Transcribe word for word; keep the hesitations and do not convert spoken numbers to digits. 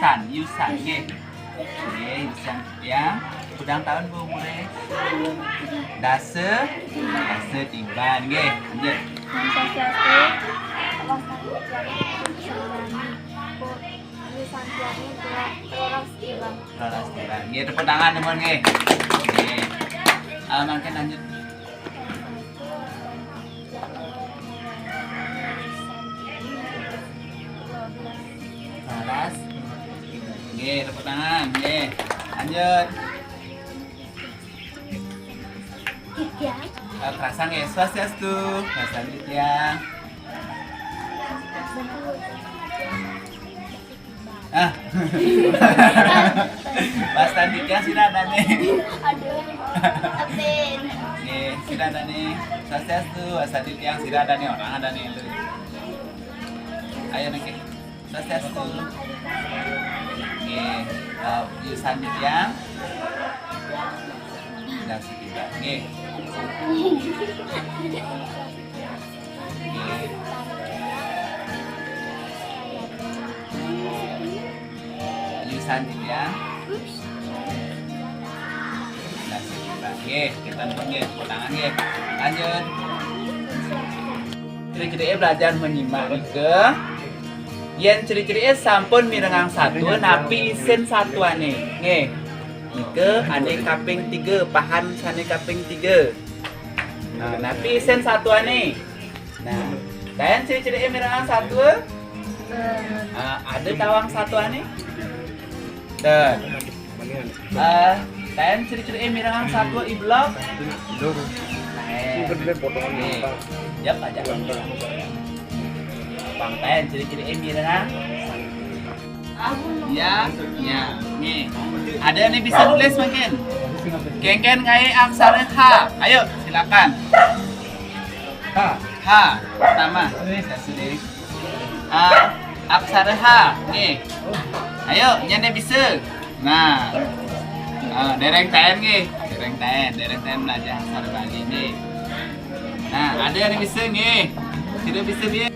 Yusan, Yusan, nggih. Nggih, Yusan titiang. Ulang tahun Bu umure? Dasa, dasa tiban, nggih. Lanjut. Om Swastiastu. Wastani Yusan Santiani, Yusan Santiani, dua, telulas tiban. Telulas tiban. Nggih, tepuk tangan, teman, nggih. Nggih. Ah, mangkin lanjut. Telulas. Nggih, tepuk tangan. Nggih. Lanjut. Titiang. Eh, kerasan nggih, Swastiastu. Kerasan titiang. Ah. Wastan titiang sira dane. Aduh. Apin. Nggih, sira dane. Swastiastu, wastan titiang sira dane orang ada nih. Ayo niki. Swastiastu. Nggih, eh, Yusan titiang. Yusan titiang. Nggih. Nggih. Yusan titiang. Nggih, kita nonton nggih, tepuk tangan nggih. Lanjut. Ciri-ciri belajar menyimak nika. Yen ciri-ciri sampun mirengang satua, napi isin satuane? Nggih. Nika ane kaping tiga, pahan sane kaping tiga. Nah, napi isin satuane? Nah, taen ciri-ciri mirengang satua? Ah, ada tawang satuane? Ten. Ah, taen ciri-ciri mirengang satua I Blok? Lur. Taen. Ini bener potongan. Nggih. Gampang. Yap aja. Gampang. Pang taen ciri-ciri mirengang. Ya, ya. Nggih. Ada nih bisa tulis mungkin. Kengken kae aksara H. Ayo, silakan. H. H. Pertama. Saya sudah. Ah, aksara H. Nggih. Ayo, nyene bisa. Nah. Ah, dereng taen nggih. Dereng taen, dereng taen belajar aksara Bali nggih. Nah, ada yang bisa nggih. Tidak bisa dia.